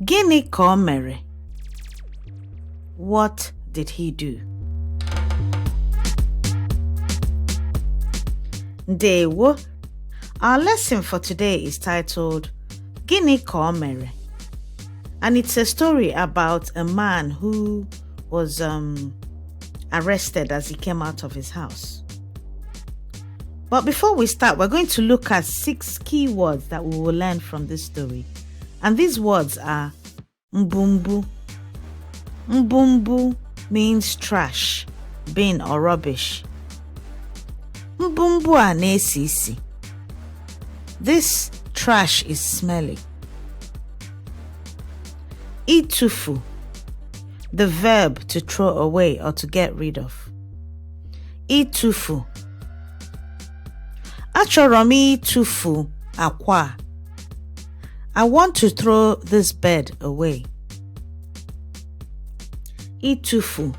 Gịnị ka o mere? What did he do? Ndewo. Our lesson for today is titled Gịnị ka o mere? And it's a story about a man who was arrested as he came out of his house. But before we start, we're going to look at 6 key words that we will learn from this story. And these words are mbumbu. Mbumbu means trash, bin or rubbish. Mbumbu a na-esi isi. This trash is smelly. Itufu, the verb to throw away or to get rid of. Itufu. Achọrọ m ịtụfu akwa. I want to throw this bed away. Itufu,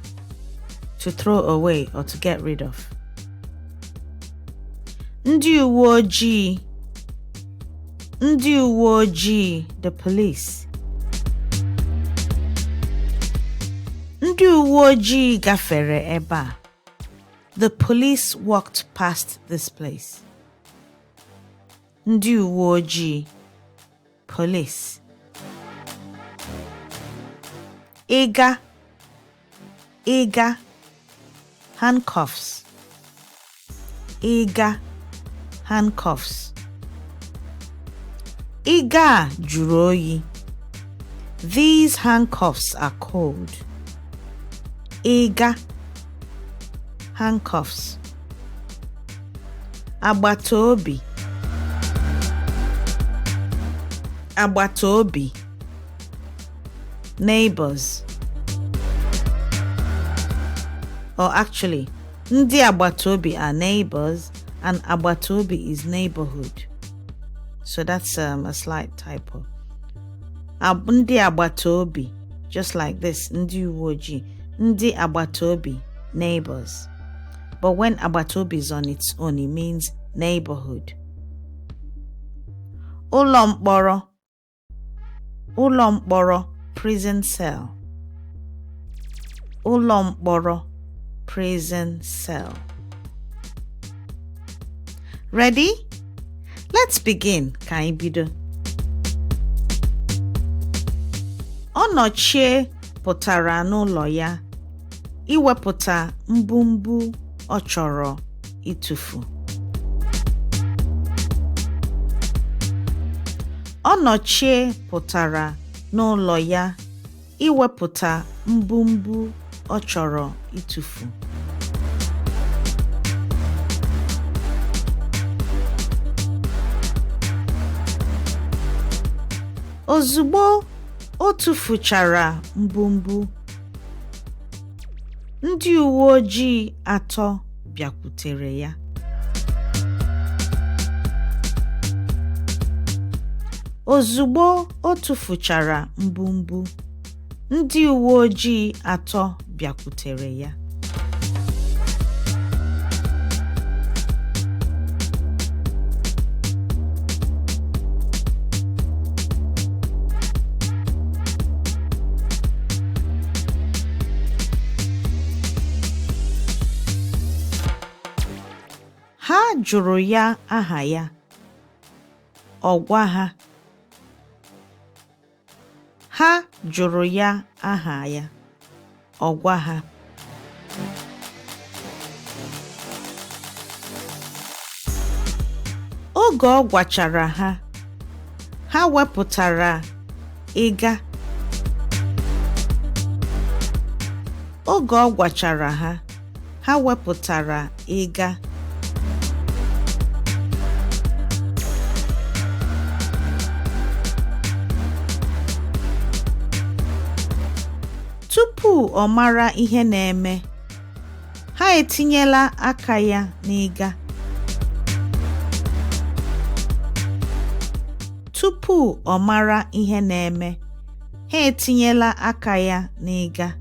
to throw away or to get rid of. Ndị uwe ojii. Ndị uwe ojii, the police. Ndị uwe ojii gafere ebe a. The police walked past this place. Ndị uwe ojii, police. Ịga. Ịga, handcuffs. Ịga, handcuffs. Ịga jụrụ oyi. These handcuffs are cold. Ịga, handcuffs. Agbataobi. Agbataobi, neighbors. Or actually, ndị agbataobi are neighbors and agbataobi is neighborhood. So that's a slight typo. Ndị agbataobi, just like this, ndị uwe ojii. Ndị agbataobi, neighbors. But when agbataobi is on its own, it means neighborhood. Ụlọ mkpọrọ. Ụlọ mkpọrọ, prison cell. Ụlọ mkpọrọ, prison cell. Ready? Let's begin. Ka anyị bido. Ọnọchie pụtara n'ụlọ ya iwepụta mbumbu ọ chọrọ ịtụfu. Ọnọchie pụtara n'ụlọ ya iwepụta mbumbu ọ chọrọ ịtụfu. Ozugbo o tụfuchara mbumbu, ndị uwe ojii 3 bịakwutere ya. Ozugbo o tụfuchara mbumbu, ndị uwe ojii 3 bịakwutere ya. Ha jụrụ ya aha ya. Ọ gwa ha. Ha jụrụ ya aha ya. Ọ gwa ha. Oge ọ gwachara ha, ha wepụtara ịga. Oge ọ gwachara ha, ha wepụtara ịga. Tupu ọ mara ihe na-eme, ha etinyela aka ya n'ịga. Tupu ọ mara ihe na-eme, ha etinyela aka ya n'ịga.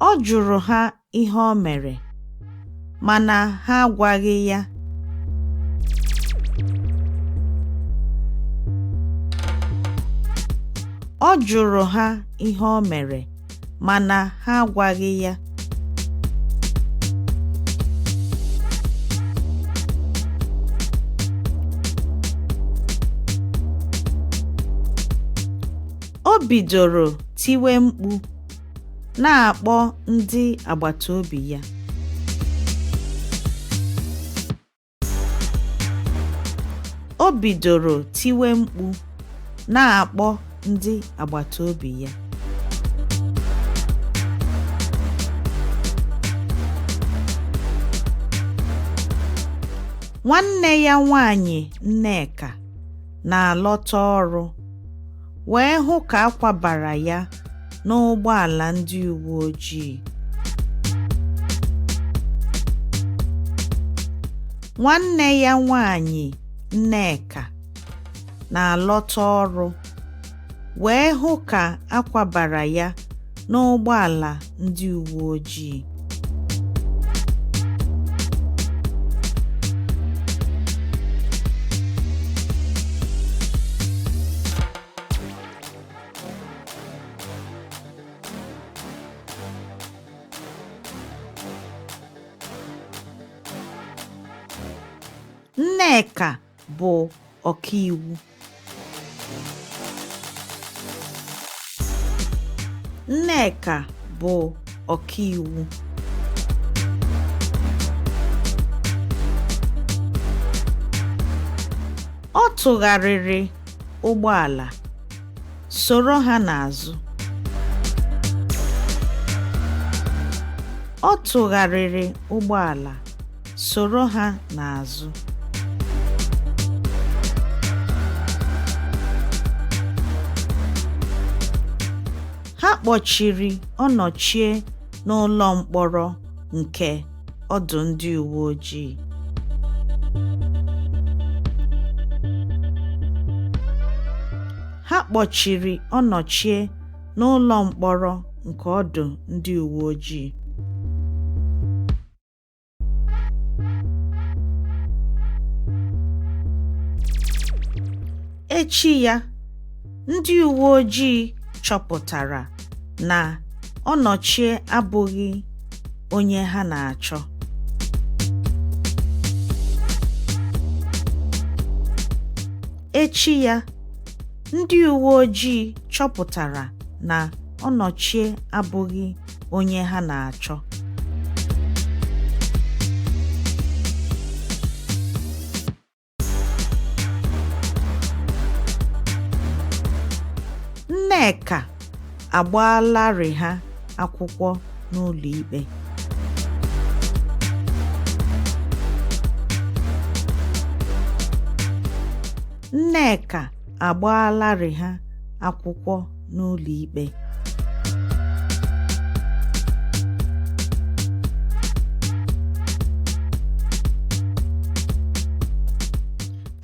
Ọ jụrụ ha ihe o mere, mana ha agwaghị ya. Ọ jụrụ ha ihe o mere, mana ha agwaghị ya. O bidoro tiwe mkpu, na-akpọ ndị agbata obi ya. O bidoro tiwe mkpu, na-akpọ ndị agbata obi ya. Nwanne ya nwanyị Nneka na-alọta ọrụ wee hụ ka akwabara ya n'ụgbọala ndị uwe ojii. Nwanne ya nwanyị Nneka na-alọta ọrụ wee hụ ka akwabara ya n'ụgbọala ndị uwe ojii. Nneka bụ ọkaiwu. Nneka bụ ọkaiwu. Ọ tụgharịrị ụgbọala, soro ha n'azụ. Ọ tụgharịrị ụgbọala, soro ha n'azụ. Ha kpọchiri Ọnọchie n'ụlọ mkpọrọ nke ọdụ ndị uwe ojii. Ha kpọchiri Ọnọchie n'ụlọ mkpọrọ nke ọdụ ndị uwe ojii. Echi ya, ndị uwe ojii chọpụtara na Ọnọchie abụghị onye ha na-achọ. Echi ya, ndị uwe ojii chọpụtara na Ọnọchie abụghị onye ha na-achọ. Nneka agbaalarị ha akwụkwọ n'ụlọ ikpe. Nneka agbaalarị ha akwụkwọ n'ụlọ ikpe.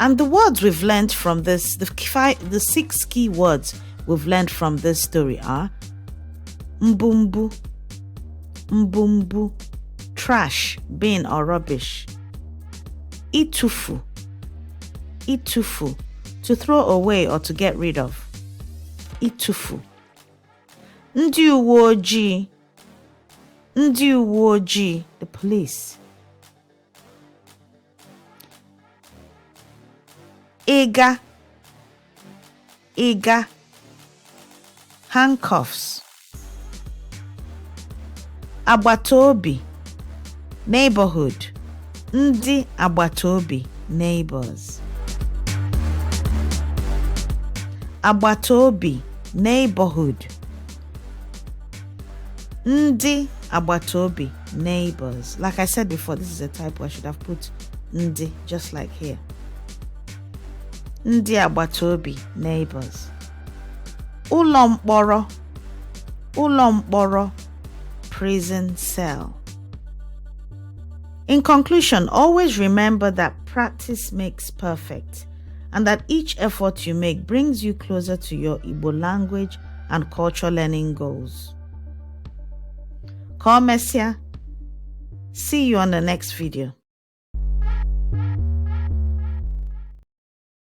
And the words we've learned from this, the 6 key words we've learned from this story are mbumbu, mbumbu, trash, bin or rubbish. Itufu, itufu, to throw away or to get rid of. Itufu. Ndị uwe ojii, ndị uwe ojii, the police. Ịga, ịga, handcuffs. Agbataobi, neighborhood, ndị agbataobi, neighbors. Agbataobi, neighborhood, ndị agbataobi, neighbors. Like I said before, this is a typo. I should have put ndị, just like here. Ndị agbataobi, neighbors. Ụlọ mkpọrọ, ụlọ mkpọrọ, prison cell. In conclusion, always remember that practice makes perfect, and that each effort you make brings you closer to your Igbo language and culture learning goals. Ka o mesịa, See you on the next video.